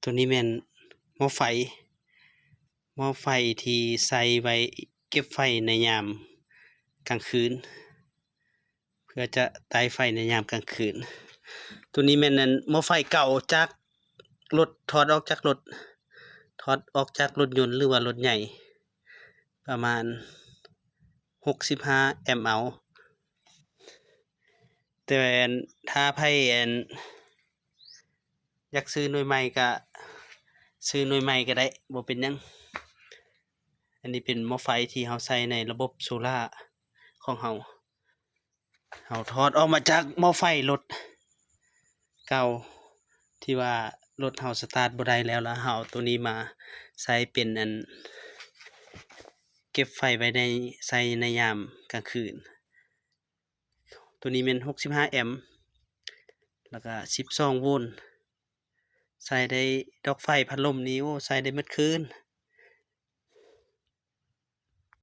ຕົວນີ້ແມ່ນໝໍ້ໄຟ ໝໍ້ໄຟທີ່ໃຊ້ໄວ້ເກັບໄຟໃນຍາມກາງຄືນ ເພື່ອຈະໄຕ້ໄຟໃນຍາມກາງຄືນ. ຕົວນີ້ແມ່ນອັນໝໍ້ໄຟເກົ່າຈາກລົດ ຖອດອອກຈາກລົດ ຖອດອອກຈາກລົດຍົນ ຫຼືວ່າລົດໃຫຍ່ ປະມານຫົກສິບຫ້າແອັມເອົາ. ແຕ່ອັນ ຖ້າໃຜອັນ ຢາກຊື້ໜ່ວຍໃໝ່ກະຊື້ໜ່ວຍໃໝ່ກະໄດ້ ບໍ່ເປັນຫຍັງ. ອັນນີ້ເປັນໝໍ້ໄຟທີ່ເຮົາໃຊ້ໃນລະບົບໂຊລາຂອງເຮົາ. ເຮົາຖອດອອກມາຈາກໝໍ້ໄຟລົດເກົ່າ ທີ່ວ່າລົດເຮົາສະຕາດບໍ່ໄດ້ແລ້ວ ແລ້ວເຮົາເອົາໂຕນີ້ມາໃຊ້ເປັນອັນ ເກັບໄຟໄວ້ໃນ ໃຊ້ໃນຍາມກາງຄືນ. ໂຕນີ້ແມ່ນຫົກສິບຫ້າແອັມ ແລ້ວກະສິບສອງໂວນ ໃຊ້ໄດ້ ດອກໄຟພັດລົມນີ້ ໂອ້ ໃຊ້ໄດ້ໝົດຄືນ.